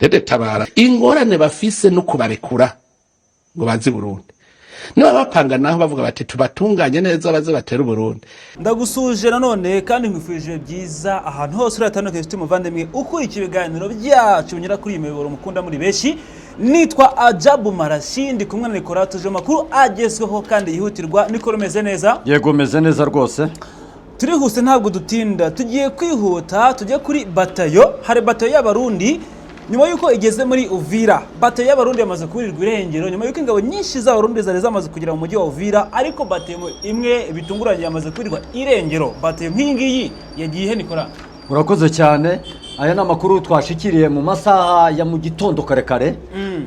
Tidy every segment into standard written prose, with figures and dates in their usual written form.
RED Tabara ingorane bafise no kubarekura ngo baze i Burundi. Niba bapanga naho bavuga bati tubatunganye neza baze batere Uburundi. Ndagusuje nanone kandi nkwifurije byiza ahantu hose uri hatandukanye, ufite umuvandimwe ukurikiye ibiganiro byacu binyura kuri iyi miyoboro mukunda muri benshi. Nitwa Ajabu Marashi, ndi kumwe na Nicolas. Tuje amakuru agezweho kandi yihutirwa. Nikora, umeze neza? Yego, meze neza rwose. Turihuse, ntabwo dutinda, tugiye kwihuta tujye kuri batayo. Hari batayo y'Abarundi nyuma y'uko igeze muri Uvira. Batayo y'Abarundi yamaze kuburirwa irengero nyuma y'uko ingabo nyinshi z'Abarundi zari zamaze kugera mu mujyi wa Uvira, ariko batayo imwe bitunguranye yamaze kuburirwa irengero. Batayo nk'iyi ngiyi yagiye he, Nikora? Urakoze cyane. Aya ni amakuru twashikiriye mu masaha ya mu gitondo kare kare.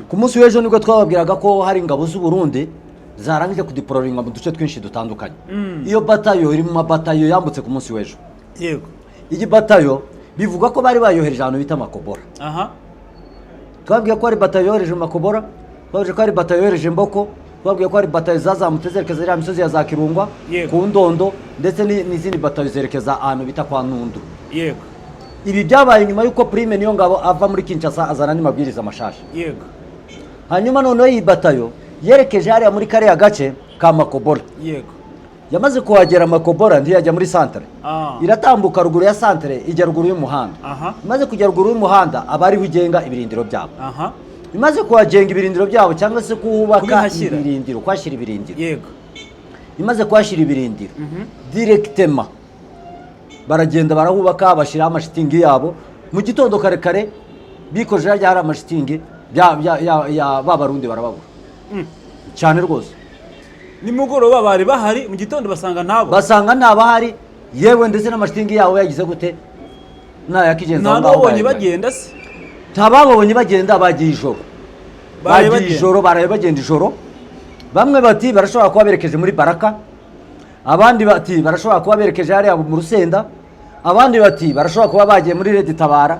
Ku munsi w'ejo nibwo twababwiraga ko hari ingabo z'u Burundi zarangije kudipororinga mu duce twinshi dutandukanye. Iyo batayo iri mu mabatayo yambutse ku munsi w'ejo. Iyi batayo bivugwa ko bari bayohereje ahantu bita Makobora. Twabwiye ko hari batayo yohereje Makobora, twabwiye ko hari batayo yohereje Mboko, twabwiye ko hari batayo zazamutse zerekeza iriya misozi ya za Kirungwa, ku Ndondo, ndetse n'izindi batayo zerekeza ahantu bita kwa Ntundu. Ibi byabaye nyuma y'uko Prime niyo ngabo ava muri Kinshasa azana n'amabwiriza mashasha. Hanyuma noneho iyi batayo yerekeje hariya muri kariya gace ka Makobora. Yamaze kuhagera Makobora, ntiyajya muri santere. Iratambuka ruguru ya santere, ijya ruguru y'umuhanda. Imaze kujya ruguru y'umuhanda, aba ariho igenga ibirindiro byabo. Imaze kuhagenga ibirindiro byabo cyangwa se kuhubaka Kubihashyira. ibirindiro, kuhashyira ibirindiro. Imaze kuhashyira ibirindiro, directement baragenda barahubaka, bashyiraho amashitingi yabo. Mu gitondo kare kare bikoje hajya hari amashitingi ya ba Barundi, barababura cyane rwose. Nimugoroba bari bahari, mu gitondo basanga ntabo. Basanga ntabahari, yewe ndetse n'amashitingi yabo yagize gute, ntayakigenza Nta aho ngaho n'ubonye bayajyanye. bagenda se? Ntababonye bagenda, bagiye ijoro. Baraye Bagiye bagenda. ijoro, baraye bagenda ijoro. Bamwe bati barashobora kuba berekeje muri Baraka, abandi bati barashobora kuba berekeje hariya mu Rusenda, abandi bati barashobora kuba bagiye muri RED Tabara,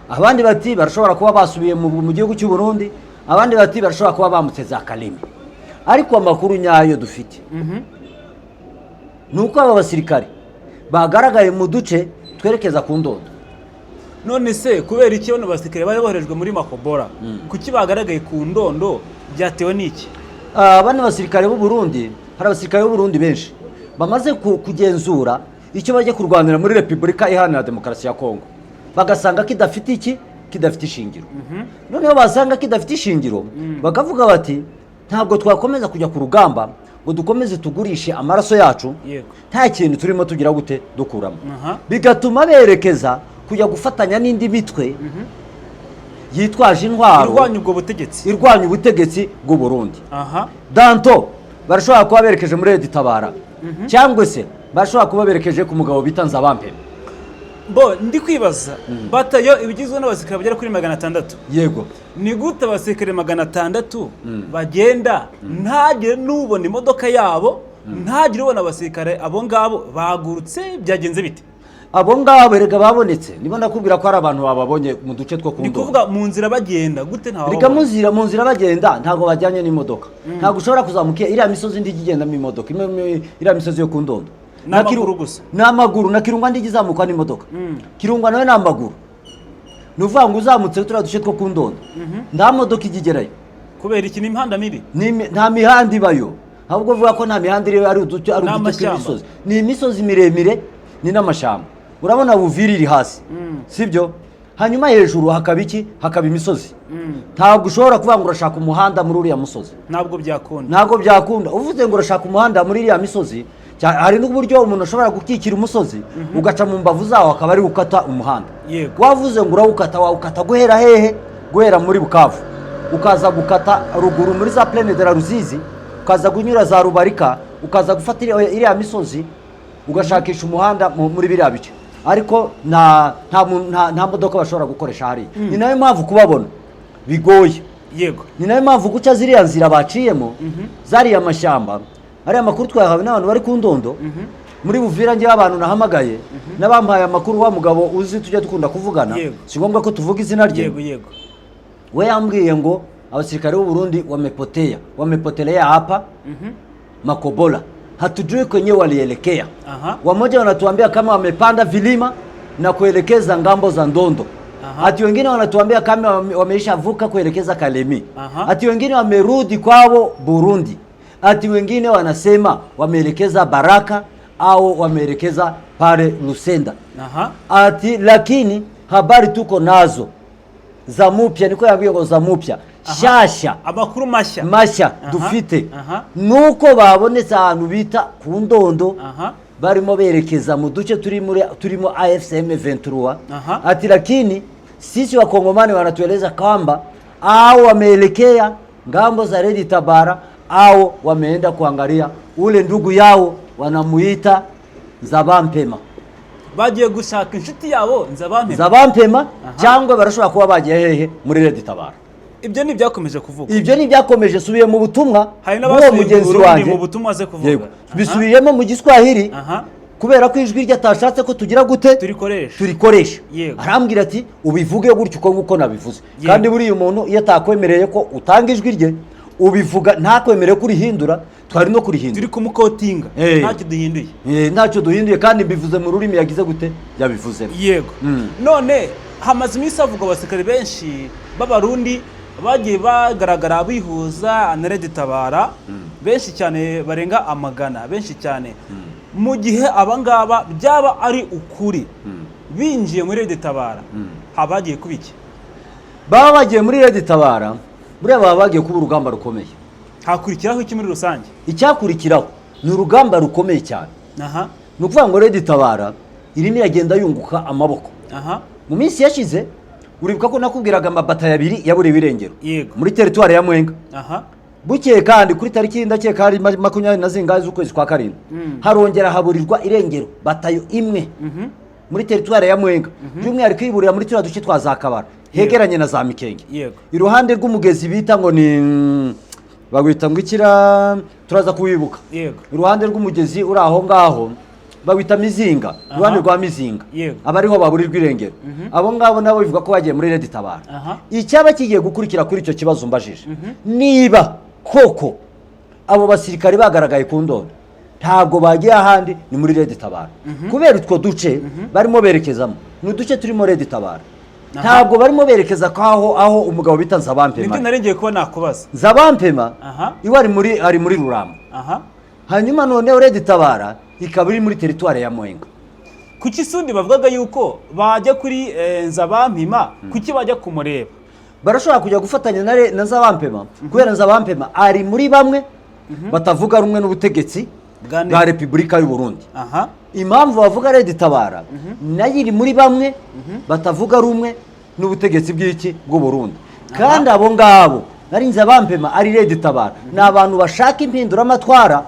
abandi bati barashobora kuba basubiye mu gihugu cy'u Burundi, abandi bati barashobora kuba bambutse za Kalemi. Ariko amakuru nyayo dufite ni uko aba basirikare bagaragaye mu duce twerekeza ku Ndondo. None se kubera iki bano basirikare bari boherejwe muri Makobora, kuki bagaragaye ku Ndondo? Byatewe n'iki? Ah, bano basirikare b'u Burundi, hari abasirikare b'u Burundi benshi bamaze kugenzura icyo bajya kurwanira muri Repubulika Iharanira Demokarasi ya Kongo, bagasanga kidafite iki, kidafite ishingiro. Noneho basanga kidafite ishingiro, bakavuga bati ntabwo twakomeza kujya ku rugamba ngo dukomeze tugurishe amaraso yacu nta kintu turimo tugira gute dukuramo. Bigatuma berekeza kujya gufatanya n'indi mitwe yitwaje intwaro irwanya ubwo butegetsi. Irwanya ubutegetsi bw'u Burundi. Danto barashobora kuba berekeje muri RED Tabara, cyangwa se barashobora kuba berekeje ku mugabo bita Nzabampema. Bo ndi kwibaza, batayo ibigizwe n'abasirikare bagera kuri 600. Yego. Ni gute abasirikare 600 bagenda ntagire n'ubona imodoka yabo, ntagire ubona abasirikare abo ngabo bagurutse? Byagenze bite? Abo ngabo erega babonetse, nibo nakubwira ko hari abantu bababonye mu duce two ku Ni Ndondo. kuvuga mu nzira bagenda gute? Reka, Ntawababona? mu nzira bagenda ntabwo bajyanye n'imodoka. Ntabwo ushobora kuzamuka iriya misozi ndi igendamo imodoka iriya misozi yo ku Ndondo. Ni amaguru gusa. Ni amaguru. Na Kirungwa ndijya izamuka n'imodoka. Kirungwa nawe ni amaguru. Ni ukuvuga ngo uzamutse turiya duce two ku Ndondo, nta modoka ijya igerayo. Kubera iki? Ni imihanda mibi? Nta mihanda ibayo, ahubwo uvuga ko nta mihanda iriyo, ari Ni uduce amashyamba. tw'imisozi, ni imisozi miremire, ni n'amashyamba. Urabona Buvira iri hasi, sibyo? Hanyuma hejuru hakaba iki? Hakaba imisozi. Ntabwo ushobora kuvuga ngo urashaka umuhanda muri uriya musozi. Ntabwo byakunda. Ntabwo byakunda. Uvuze ngo urashaka umuhanda muri iriya misozi, hari n'uburyo umuntu ashobora gukikira umusozi, ugaca mu mbavu zawo, akaba ari gukata umuhanda. Wavuze ngo urawukata, wawukata guhera hehe? Guhera muri Bukavu, ukaza gukata ruguru muri za Plaine de la Ruzizi, ukaza kunyura za Rubarika, ukaza gufata iriya misozi, ugashakisha umuhanda muri biriya bice. Ariko nta modoka bashobora gukoresha hariya. Ni nayo mpamvu kubabona bigoye. Ni nayo mpamvu guca ziriya nzira baciyemo, zariya mashyamba. Ariya makuru twayahawe n'abantu bari ku Ndondo muri Buvira. Ngewe abantu nahamagaye n'abampaye amakuru, wa mugabo uzi tujya dukunda kuvugana, si ngombwa ko tuvuga izina rye, yego yego we yambwiye ngo abasirikare b'u Burundi wamepotea, wamepotelea hapa Makobola, hatujui kwenye walielekea. Wamoja wanatuambia kama wamepanda vilima na kuelekeza ngambo za Ndondo. Ati wengine wanatuambia kama wameisha vuka kuelekeza Kalemi. Ati wengine wamerudi kwao Burundi. Ati wengine wanasema wameelekeza Baraka au wameelekeza pale Lusenda. Ati lakini habari tuko nazo za mupya, niko yambwiye ngo za mupya shasha, Amakuru mashya. Mashya dufite nuko babonetse ahantu bita ku Ndondo, barimo berekeza mu duce turi muri turimo AFC M23. Ati lakini sisi Wakongomani wanatueleza kwamba au wameelekea ngambo za Red Tabara au wameenda kuangalia ule ndugu yao wanamuita Nzabampema. Bagiye gushaka inshuti yabo Nzabampema. Nzabampema, cyangwa barashobora kuba bagiye hehe? Muri Red Tabara. Ibyo ni ibyakomeje kuvugwa. Ibyo ni ibyakomeje, subiye mu butumwa Hari bw'uwo n'abasubiye mu mugenzi Burundi wanjye. mu butumwa aze kuvuga. Yego, bisubiyemo mu Giswahili kubera ko ijwi rye atashatse ko tugira gute? Turikoresha. Turikoresha. Arambwira ati ubivuge gutyo uko nguko nabivuze. Kandi buriya umuntu iyo atakwemereye ko utanga ijwi rye, ubivuga, ntakwemereye ko urihindura, twari no kurihindura. Turi kumukotinga. Ntacyo duhinduye. Ntacyo duhinduye, kandi mbivuze mu rurimi yagize gute? Yabivuzemo. None hamaze iminsi havugwa abasirikare benshi b'Abarundi bagiye bagaragara bihuza na Red Tabara, benshi cyane barenga amagana, benshi cyane. Mu gihe abangaba byaba ari ukuri binjiye muri Red Tabara, haba hagiye kuba iki? Baba bagiye muri Red Tabara, buriya baba bagiye kuba urugamba rukomeye. Hakurikiraho iki muri rusange? Icyakurikiraho ni urugamba rukomeye cyane. Ni ukuvuga ngo Red Tabara irimo iragenda yunguka amaboko. Mu minsi yashize uribuka ko nakubwiraga amabatayo abiri yaburiwe irengero muri teritwari ya Mwenga. Bukeye kandi kuri tariki, ndakeka hari 20 na zingahe z'ukwezi kwa karindwi, harongera haburirwa irengero batayo imwe muri teritwari ya Mwenga, by'umwihariko iburira muri turiya duce twa za Kabara hegeranye na za Mikenge, iruhande rw'umugezi bita ngo ni, bawita ngo ikira, turaza kuwibuka. Iruhande rw'umugezi uri aho ngaho bawita Mizinga, iruhande rwa Mizinga, aba ariho baburirwa irengero. Abo ngabo nabo bivuga ko bagiye muri Red Tabara. Icyaba kigiye gukurikira kuri icyo kibazo mbajije, niba koko abo basirikare bagaragaye ku Ndondo, ntabwo bagiye ahandi, ni muri Red Tabara, kubera utwo duce barimo berekezamo ni uduce turimo Red Tabara. Ntabwo barimo berekeza ko aho umugabo bita Nzabampema. Nibyo nari ngiye kuba nakubaza. Nzabampema iwe ari muri Ruramba. Hanyuma noneho Red Tabara ikaba iri muri teritwari ya Mwenga. Kuki sundi bavugaga yuko bajya kuri Nzabampima? Kuki bajya kumureba? Barashobora kujya gufatanya na Nzabampema kubera Nzabampema ari muri bamwe batavuga rumwe n'ubutegetsi Bwa bwa Repubulika y'u Burundi. Impamvu bavuga Red Tabara, nayo iri muri bamwe batavuga rumwe n'ubutegetsi bw'iki? Bw'u Burundi. Kandi abo ngabo nari Nzabampema ari Red Tabara ni abantu bashaka impinduramatwara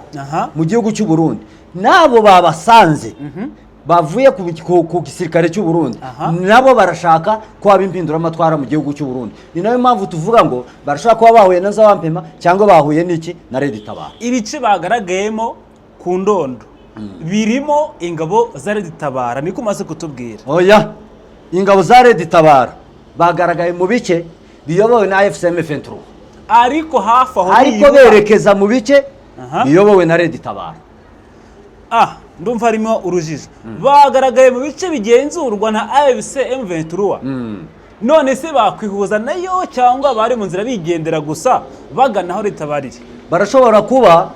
mu gihugu cy'u Burundi. N'abo babasanze bavuye ku gisirikare cy'u Burundi, nabo barashaka ko haba impinduramatwara mu gihugu cy'u Burundi. Ni nayo mpamvu tuvuga ngo barashobora kuba bahuye na Nzabampema cyangwa bahuye n'iki? Na Red Tabara. Ibice bagaragayemo ku Ndondo birimo ingabo za Red Tabara, niko umaze kutubwira? Oya, ingabo za Red Tabara bagaragaye mu bice biyobowe na AFC M23. Ariko hafi aho Ariko berekeza mu bice biyobowe na Red Tabara. Ah, ndumva harimo urujijo. Bagaragaye mu bice bigenzurwa na AFC M23. None se bakwihuza nayo cyangwa bari mu nzira bigendera gusa bagana aho Red Tabara iri? Barashobora kuba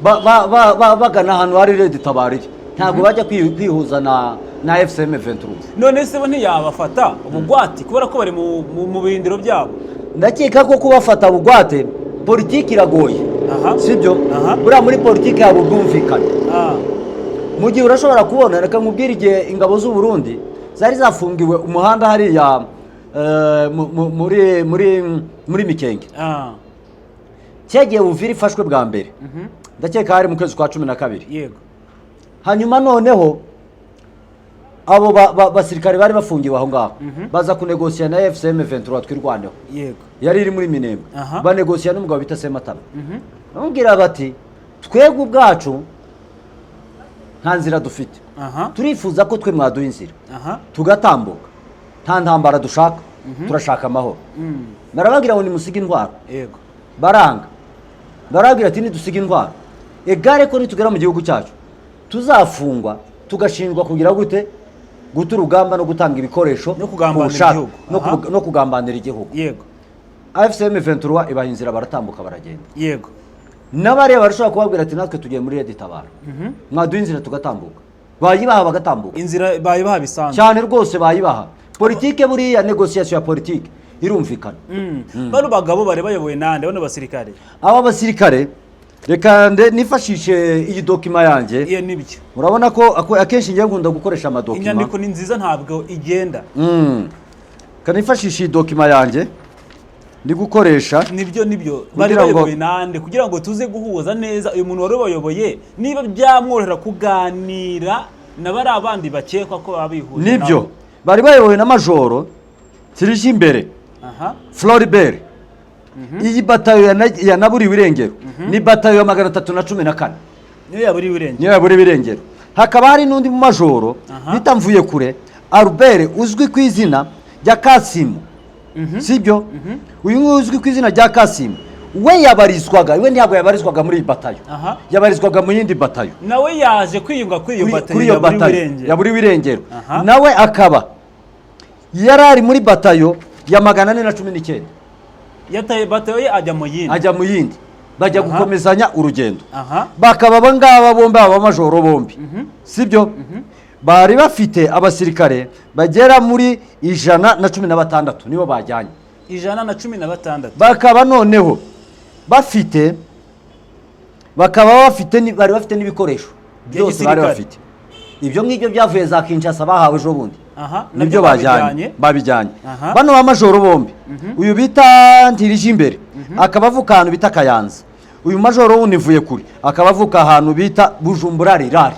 bagana ahantu hari Red Tabara iri, ntabwo bajya kwihuza na AFC M23. None se bo ntiyabafata ubugwati kubera ko bari mu birindiro byabo? Ndakeka ko kubafata bugwate, politiki iragoye. Sibyo? Buriya muri politiki haba ubwumvikane. Mu gihe urashobora kubona, reka nkubwire, igihe ingabo z'u Burundi zari zafungiwe umuhanda hariya muri Mikenge, cyagiye Uvira ifashwe bwa mbere, ndakeka hari mu kwezi kwa 12. Hanyuma noneho abo basirikare bari bafungiwe aho ngaho baza kunegosiya na AFC M23, Twirwaneho, yari iri muri Minembwe. Banegosiya n'umugabo bita Sematama, bamubwira bati twebwe ubwacu nta nzira dufite, turifuza ko twe mwaduha inzira tugatambuka, nta ntambara dushaka, turashaka amahoro. Barababwira ngo nimusige intwaro. Baranga, barababwira ati nidusiga intwaro, egare ko nitugera mu gihugu cyacu tuzafungwa, tugashinjwa kugira gute? Guta urugamba no gutanga ibikoresho No kugambanira ku bushake, igihugu. No kugambanira igihugu. AFC M23 ibaha inzira, baratambuka, baragenda. N'abariya barashobora kubabwira ati: "Natwe tugiye muri Red Tabara, mwaduha inzira tugatambuka." Bayibaha bagatambuka. Inzira bayibaha bisanzwe. Cyane rwose, bayibaha. Politike buriya, négociation ya politike irumvikana. Bano bagabo bari bayoboye nande, bano basirikare? Aba basirikare, reka nifashishe iyi document yanjye. Iyo nibyo. Urabona ko akenshi ngiye nkunda gukoresha amadocument. Inyandiko ni nziza, ntabwo igenda. Reka nifashishe iyi document yanjye ndi gukoresha. Nibyo, bari Kugira ngo- bayoboye nande, kugira ngo tuze guhuza neza uyu muntu wari ubayoboye, niba byamworohera kuganira na bariya bandi bakekwa ko baba bihuje Nibyo. nabo. Bari bayobowe na Majoro Imbere Floribert. Iyi batayo yanaburiwe irengero ni batayo ya 314. Niyo yaburiwe irengero. Niyo yaburiwe irengero. Hakaba hari n'undi mu majoro bita Mvuyekure Albert, uzwi ku izina rya Kasimu, sibyo? Uyu nguyu uzwi ku izina rya Kasimu, we yabarizwaga, we ntabwo yabarizwaga muri iyi batayo, yabarizwaga mu yindi batayo. Nawe yaje kwiyunga kuri iyo batayo Kuri iyo yaburiwe batayo irengero. yaburiwe irengero. Nawe akaba yari ari muri batayo ya 419. Yataye batayo ye ajya mu yindi. Ajya mu yindi, bajya gukomezanya urugendo. Bakaba aba ngaba bombi, aba bamajoro bombi, sibyo, bari bafite abasirikare bagera muri 116, nibo bajyanye. 116. Bakaba noneho bafite, bakaba bafite bari bafite n'ibikoresho Bya byose bari gisirikare. bafite. Ibyo ngibyo byavuye za Kinshasa bahawe ejo bundi, nibyo Nabyo bajyanye. Babijyanye. Babijyanye. Bano ba majoro bombi, uyu bita Imbere akaba avuka ahantu bita Kayanza, uyu majoro wundi mvuye kure akaba avuka ahantu bita Bujumbura Rirare.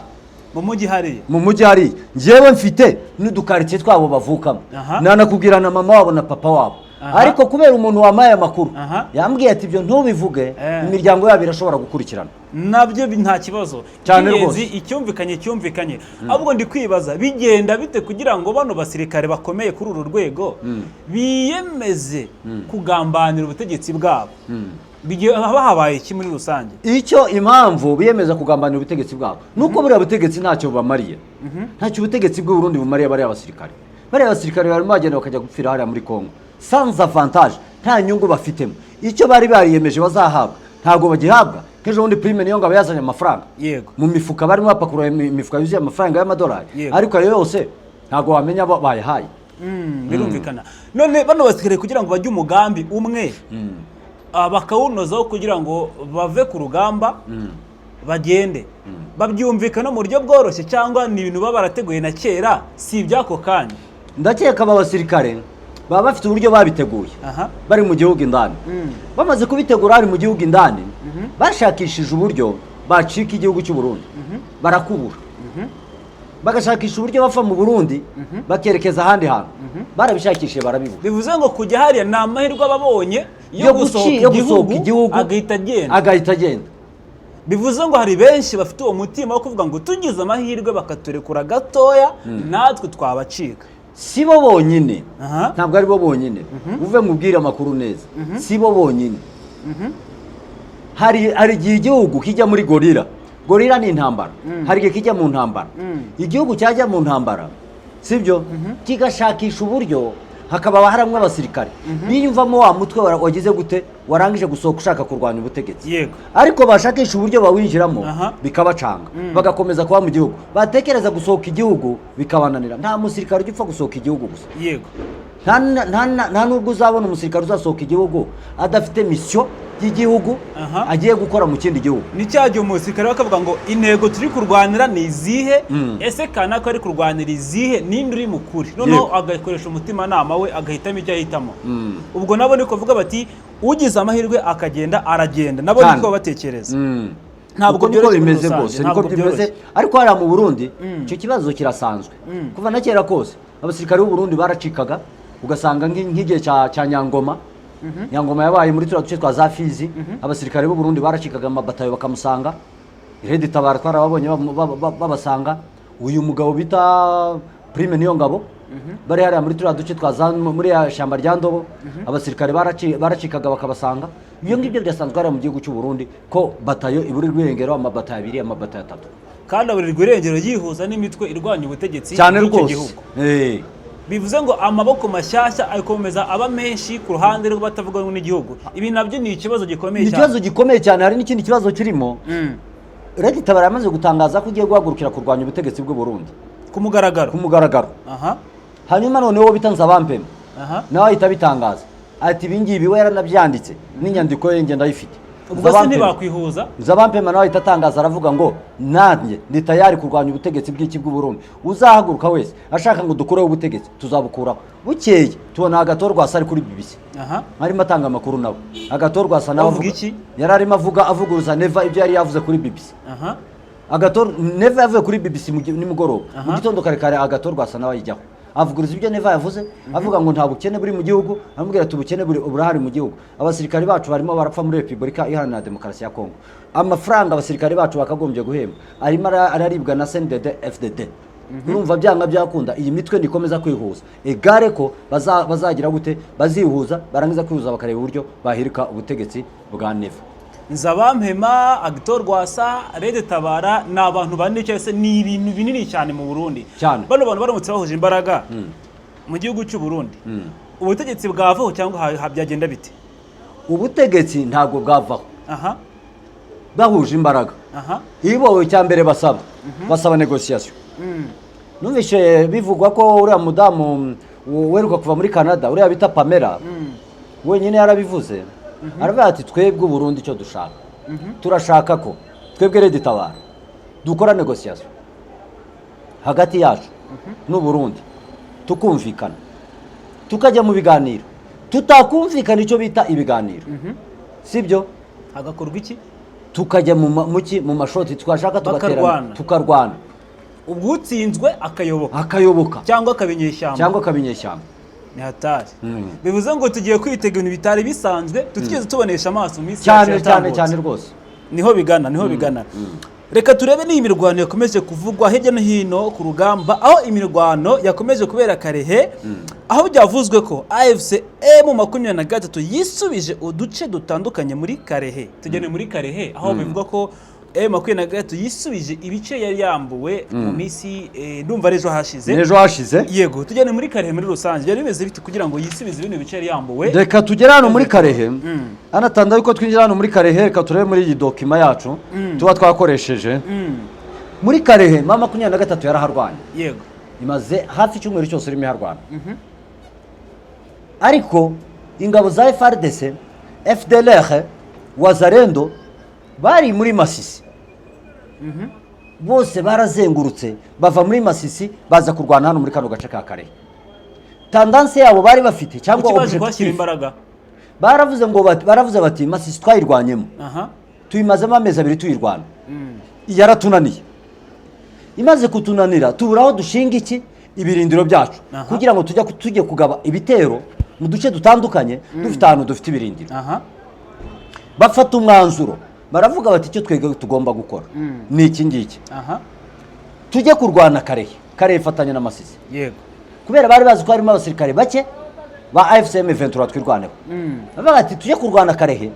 Mu mujyi hariya. Mu mujyi hariya. Njyewe mfite n'udukaritsiye twabo bavukamo, nanakubwira na mama wabo na papa wabo, ariko kubera umuntu wampaye amakuru yambwiye ati: "Ibyo ntubivuge, imiryango yabo irashobora gukurikirana." Nabyo nta kibazo. Cyane Icy'ingenzi, rwose. icyumvikanye cyumvikanye. Ahubwo ndi kwibaza bigenda bite kugira ngo bano basirikare bakomeye kuri uru rwego biyemeze kugambanira ubutegetsi bwabo. Haba habaye iki muri rusange? Icyo impamvu biyemeza kugambanira ubutegetsi bwabo ni uko buriya butegetsi ntacyo bubamariye, ntacyo ubutegetsi bw'u Burundi bumariye bariya basirikare. Bariya basirikare barimo bagenda bakajya gupfira hariya muri Congo sans avantage, nta nyungu bafitemo. Icyo bari bariyemeje bazahabwa ntabwo bagihabwa. Nk'ejo bundi Prime niyo ngabo yazanye amafaranga mu mifuka, barimo bapakurura imifuka yuzuye amafaranga y'amadolari, ariko ayo yose ntabwo wamenya abo bayahaye. Birumvikana. None bano basirikare kugira ngo bajye umugambi umwe, bakawunozaho kugira ngo bave ku rugamba bagende, babyumvikana mu buryo bworoshye cyangwa ni ibintu baba barateguye na kera, si iby'ako kanya? Ndakeka aba basirikare baba bafite uburyo babiteguye bari mu gihugu indani. Bamaze kubitegura bari mu gihugu indani, bashakishije uburyo bacika igihugu cy'u Burundi barakubura, bagashakisha uburyo bava mu Burundi bakerekeza ahandi hantu. Barabishakishije barabibura. Bivuze ngo kujya hariya ni amahirwe aba abonye yo gusohoka yo gusohoka igihugu, igihugu, agahita agenda. Agahita agenda. Bivuze ngo hari benshi bafite uwo mutima wo kuvuga ngo tugize amahirwe bakaturekura gatoya, natwe twabacika. Si bo bonyine. Ntabwo ari bo bonyine. Uve mubwire amakuru neza, si bo bonyine. Hari igihe igihugu kijya muri guerrilla. Guerrilla ni intambara. Hari igihe kijya mu ntambara, igihugu cyajya mu ntambara, sibyo, kigashakisha uburyo hakaba haramwe abasirikare biyumvamo wa mutwe wagize gute, warangije gusohoka ushaka kurwanya ubutegetsi, ariko bashakisha uburyo bawinjiramo bikabacanga, bagakomeza kuba mu gihugu, batekereza gusohoka igihugu bikabananira. Nta musirikare ujya upfa gusohoka igihugu gusa. Nta nubwo uzabona umusirikare uzasohoka igihugu adafite mission y'igihugu agiye gukora mu kindi gihugu. Ni cya gihe umusirikare bakavuga ngo intego turi kurwanira ni izihe, ese kanaka ari kurwanira izihe, ninde uri mu kuri? Noneho agakoresha umutimanama we agahitamo icyo ahitamo. Ubwo nabo ni kuvuga bati ugize amahirwe akagenda aragenda, nabo niko batekereza. Ntabwo Uko niko byoroshye muri bimeze rusange, rwose, niko ntabwo bimeze. byoroshye. Ariko hariya mu Burundi icyo kibazo kirasanzwe kuva na kera kose. Abasirikare b'u Burundi baracikaga, ugasanga nk'igihe cya Nyangoma. Nyangoma yabaye muri turiya duce twa za Fizi. Abasirikare b'u Burundi baracikaga amabatayo bakamusanga. Red Tabara twarababonye babasanga. Uyu mugabo bita Prime niyo ngabo bari hariya muri turiya duce twa za muri ya shyamba rya Ndobo, abasirikare baracikaga bakabasanga. Ibyo ngibyo birasanzwe hariya mu gihugu cy'u Burundi ko batayo iburi rwirengero, amabatayo abiri, amabatayo atatu. Kandi aburirwa irengero yihuza n'imitwe irwanya ubutegetsi Cyane bw'icyo rwose. gihugu. Bivuze ngo amaboko mashyashya akomeza aba menshi ku ruhande rw'abatavuga rumwe n'igihugu. Ibi nabyo ni ikibazo gikomeye Ni cyane. ikibazo gikomeye cyane. Hari n'ikindi kibazo kirimo. RED Tabara yamaze gutangaza ko igiye guhagurukira kurwanya ubutegetsi bw'u Burundi. Ku mugaragaro. Ku mugaragaro. Hanyuma noneho uwo bita Nzabampema nawe ahita abitangaza ati ibi ngibi we yaranabyanditse n'inyandiko ye, ngenda ayifite. Ubwo se Nzabampema. ntibakwihuza? Nzabampema nawe ahita atangaza, aravuga ngo nanjye ndi tayari kurwanya ubutegetsi bw'iki, bw'u Burundi. Uzahaguruka wese ashaka ngo dukureho ubutegetsi, tuzabukuraho. Bukeye tubona Agathon Rwasa ari kuri BBC, arimo atanga amakuru nawe. Agathon Rwasa nawe Avuga avuga iki? Yari arimo avuga, avuguruza Neva ibyo yari yavuze kuri BBC. Agathon, Neva yavuye kuri BBC nimugoroba, mu gitondo kare kare Agathon Rwasa nawe ayijyaho, avuguruza ibyo Neva yavuze, avuga ngo nta bukene buri mu gihugu. Amubwira ati ubukene buri burahari mu gihugu, abasirikari bacu barimo barapfa muri Repubulika Iharanira Demokarasi ya Kongo, amafaranga abasirikari bacu bakagombye guhemba arimo araribwa na CNDD FDD. Urumva byanga byakunda iyi mitwe nikomeza kwihuza, egare ko bazagira gute? Bazihuza, barangiza kwihuza bakareba uburyo bahirika ubutegetsi bwa Neva. Nzabampema, Agathon Rwasa, RED Tabara ni abantu banini cyangwa se ni ibintu binini cyane mu Burundi. Cyane. Bano bantu baramutse bahuje imbaraga mu gihugu cy'u Burundi, ubutegetsi bwavaho cyangwa byagenda bite? Ubutegetsi ntabwo bwavaho bahuje imbaraga. Ibo icya mbere basaba négociation. Numvise bivugwa ko uriya mudamu weruka kuva muri Canada, uriya bita Pamela, wenyine yarabivuze, aravuga ati twebwe Burundi icyo dushaka, turashaka ko twebwe RED Tabara dukora négociation hagati yacu n'u Burundi, tukumvikana, tukajya mu biganiro. Tutakumvikana, icyo bita ibiganiro, sibyo? Hagakorwa iki? Tukajya mu mashoti, twashaka tugaterana. Bakarwana. Tukarwana. Ubwo utsinzwe akayoboka. Akayoboka. Cyangwa akaba inyeshyamba. Cyangwa akaba inyeshyamba. Ni hatari. Bivuze ngo tugiye kwitega ibintu bitari bisanzwe tutigeze tubonesha amaso mu minsi yacu Cyane cyane. yatambutse. Cyane rwose. Niho bigana, niho bigana. Reka turebe n'iyi mirwano yakomeje kuvugwa hirya no hino ku rugamba, aho imirwano yakomeje kubera Karehe, aho byavuzwe ko AFC M23 yisubije uduce dutandukanye muri Karehe. Tugene muri Karehe, aho bivugwa ko M23 yisubije ibice yari yambuwe mu minsi, ndumva ari ejo hashize. N'ejo hashize. Yego, tugene muri Karehe muri rusange, byari bimeze bite kugira ngo yisubize bino bice yari yambuwe? Reka tugere hano muri Karehe. Anatanda yuko twinjira hano muri Karehe, reka turebe muri iyi document yacu tuba twakoresheje. Muri Karehe M23 yaraharwanye. Imaze hafi icyumweru cyose irimo iharwana, ariko ingabo za FARDC, FDLR, Wazalendo bari muri Masisi bose barazengurutse, bava muri Masisi baza kurwana hano muri kano gace ka Karehe. Tendance yabo bari bafite cyangwa Kuki baje kuhashyira objectif, imbaraga? baravuze bati Masisi twayirwanyemo, tuyimazemo amezi 2 tuyirwana, yaratunaniye. Imaze kutunanira tubura aho dushinga iki, ibirindiro byacu, kugira ngo tujye kugaba ibitero mu duce dutandukanye dufite ahantu dufite ibirindiro. Bafata umwanzuro, baravuga bati icyo twebwe tugomba gukora ni iki ngiki: tujye kurwana Karehe. Karehe ifatanya na Masisi, kubera bari bazi ko harimo abasirikare bake ba AFC M23, twirwaneho. Bavuga ati tujye kurwana Karehe.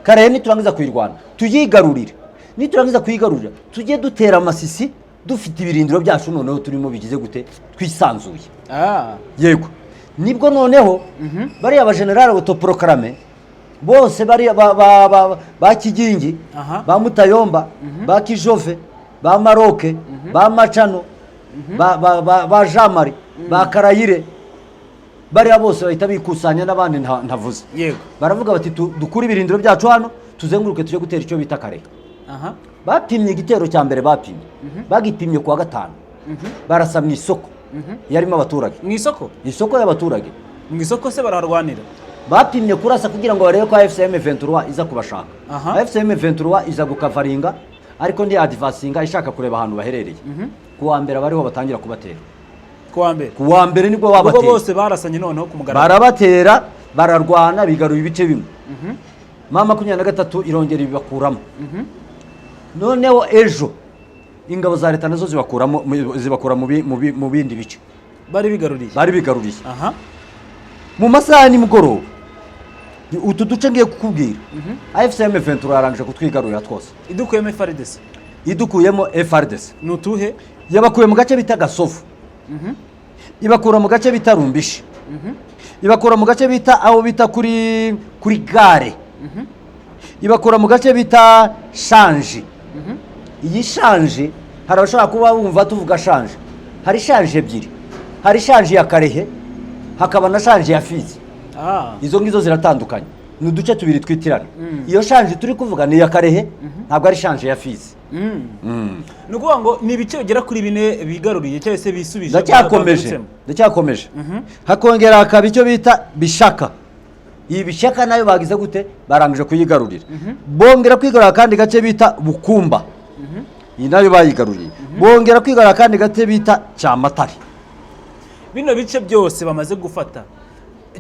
Karehe niturangiza kuyirwana tuyigarurire, niturangiza kuyigarurira tujye dutera Masisi dufite ibirindiro byacu, noneho turimo bigize gute, twisanzuye. Yego, nibwo noneho bariya bajenerali autoproclamés bose, bariya ba Kigingi, ba Mutayomba, ba Kijove, ba Maroke, ba Macano, ba Jean Marie, ba Karayire, bariya bose bahita bikusanya n'abandi ntavuze. Baravuga bati dukure ibirindiro byacu hano, tuzenguruke, tujye gutera icyo bita Karehe. Bapimye igitero cya mbere, bapimye, bagipimye kuwa gatanu, barasa mu isoko yarimo abaturage. Mu isoko? Isoko y'abaturage. Mu isoko se baraharwanira? Bapimye kurasa kugira ngo barebe ko AFC M23 iza kubashaka. AFC M23 iza gukavaringa, ariko ndi advancinga ishaka kureba ahantu baherereye. Ku wa mbere bariho batangira kubatera. Ku wa mbere? Ku wa mbere nibwo Ubwo babatera. bose barasanye noneho ku mugaragaro? Barabatera, bararwana, bigaruye ibice bimwe. M23 irongera ibibakuramo. Noneho ejo ingabo za leta nazo zibakuramo, zibakura mu bindi bice bari bigaruriye. Bari bigaruriye. Mu masaha ya nimugoroba, utu duce ngiye kukubwira, AFC M23 yarangije kutwigarurira twose. Idukuyemo FARDC? Idukuyemo FARDC. Ni utuhe? Yabakuye mu gace bita Gasovu, ibakura mu gace bita Rumbishi, ibakura mu gace bita aho bita kuri gare, ibakura mu gace bita Shanji. Iyi Shanji, hari abashobora kuba bumva tuvuga Shanji, hari Shanji ebyiri: hari Shanji ya Karehe, hakaba na Shanji ya Fizi. Izo ngizo ziratandukanye, ni uduce tubiri twitirana. Iyo Shanji turi kuvuga ni iya Karehe, ntabwo ari Shanji ya Fizi. Ni ukuvuga ngo ni ibice bigera kuri bine bigaruriye cyangwa se bisubije. Ndacyakomeje. Baturutsemo. Ndacyakomeje. Hakongera hakaba icyo bita Bishaka. Iyi Bishaka nayo bagize gute? Barangije kuyigarurira. Bongera kwigarurira akandi gace bita Bukumba, iyi nayo bayigaruriye. Bongera kwigarurira akandi gace bita Cyamatare. Bino bice byose bamaze gufata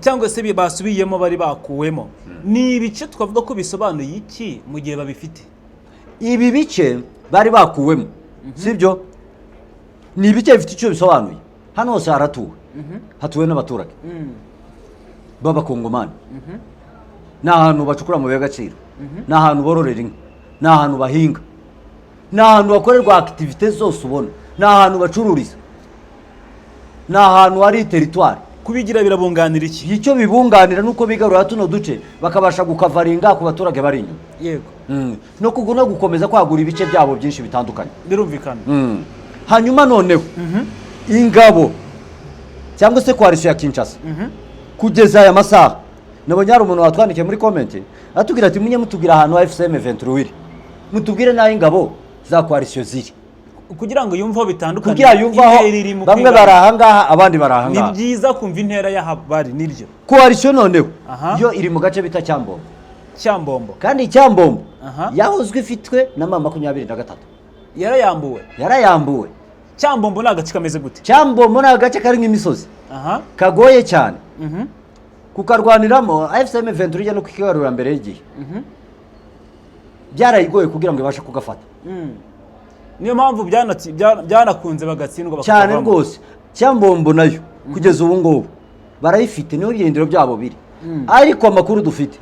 cyangwa se basubiyemo bari bakuwemo, ni ibice twavuga ko bisobanuye iki mu gihe babifite? Ibi bice bari bakuwemo, sibyo, ni ibice bifite icyo bisobanuye. Hano hose haratuwe, hatuwe n'abaturage b'Abakongomani. Ni ahantu bacukura amabuye y'agaciro, ni ahantu bororera inka, ni ahantu bahinga, ni ahantu hakorerwa activités zose ubona, ni ahantu bacururiza, ni ahantu hari territoire. Kubigira birabunganira iki? Icyo bibunganira ni uko bigarura tuno duce, bakabasha gukavaringa ku baturage bari inyuma. No gukomeza kwagura ibice byabo byinshi bitandukanye. Birumvikana. Hanyuma noneho ingabo cyangwa se coalition ya Kinshasa, kugeza aya masaha nabonye hari umuntu watwandikiye muri comment atubwira ati: "Munye mutubwira ahantu AFC M23 iri, mutubwire n'aho ingabo za coalition ziri." Kugira ngo yumve aho bitandukanye. Kugira yumve aho Intera iri mu bamwe kwigana. bari ahangaha, abandi bari Ni ahangaha. byiza kumva intera y'aha bari niryo. Coalition noneho Aha. yo iri mu gace bita Cyambombo. Cyambombo. Kandi Cyambombo yahozwe ifitwe na M23. Yarayambuwe? Yarayambuwe. Cyambombo ni agace kameze gute? Cyambombo ni agace karimo imisozi kagoye cyane kukarwaniramo. AFC M23 ijya no kukigarurira mbere y'igihe, byarayigoye kugira ngo ibashe kugafata. Niyo mpamvu byanakunze bagatsindwa Cyane bakakavamo. rwose. Cyambombo nayo kugeza ubu ngubu barayifite, niho ibirindiro byabo biri, ariko amakuru dufite,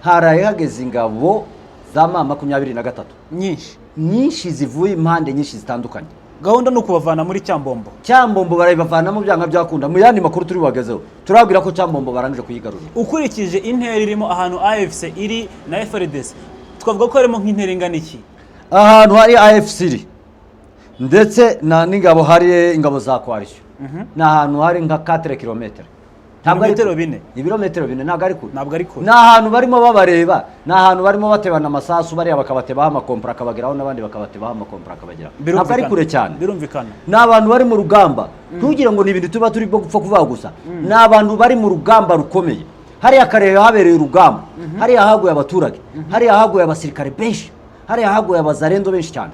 haraye hageze ingabo za M23 Nyinshi. nyinshi, zivuye impande nyinshi zitandukanye. Gahunda ni ukubavana muri Cyambombo. Cyambombo barayibavanamo byanga byakunda. Mu yandi makuru turi bubagezeho, turababwira ko Cyambombo barangije kuyigarurira. Ukurikije intera irimo ahantu AFC iri na FARDC, twavuga ko harimo nk'intera ingana iki? Ahantu hari AFC iri ndetse na n'ingabo, hari ingabo za coalition, ni ahantu hari nka 4 km. Ntabwo ari Ibirometero kure. 4. Ibirometero 4, ntabwo ari kure. Ntabwo ari kure. Ni ahantu barimo babareba, ni ahantu barimo batebana amasasu, bariya bakabatebaho amakompura akabageraho, n'abandi bakabatebaho amakompura akabageraho. Ntabwo ari kure cyane. Birumvikana. Ni abantu bari mu rugamba, ntugire ngo ni ibintu tuba turi bwo gupfa kuvuga gusa. Ni abantu bari mu rugamba rukomeye. Hariya kare habereye urugamba, hariya haguye abaturage, hariya haguye abasirikare benshi, hariya haguye abazarendo benshi cyane.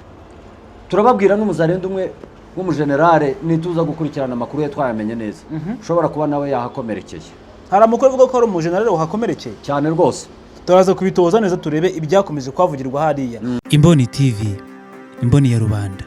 Turababwira n'umuzarendo umwe w'umujenerale, nituza gukurikirana amakuru ye twayamenye neza, ushobora kuba nawe yahakomerekeye. Hari amakuru avuga ko hari umujenerali wahakomerekeye? Cyane rwose. Turaza kubitoza neza, turebe ibyakomeje kuhavugirwa hariya. Imboni TV, imboni ya rubanda.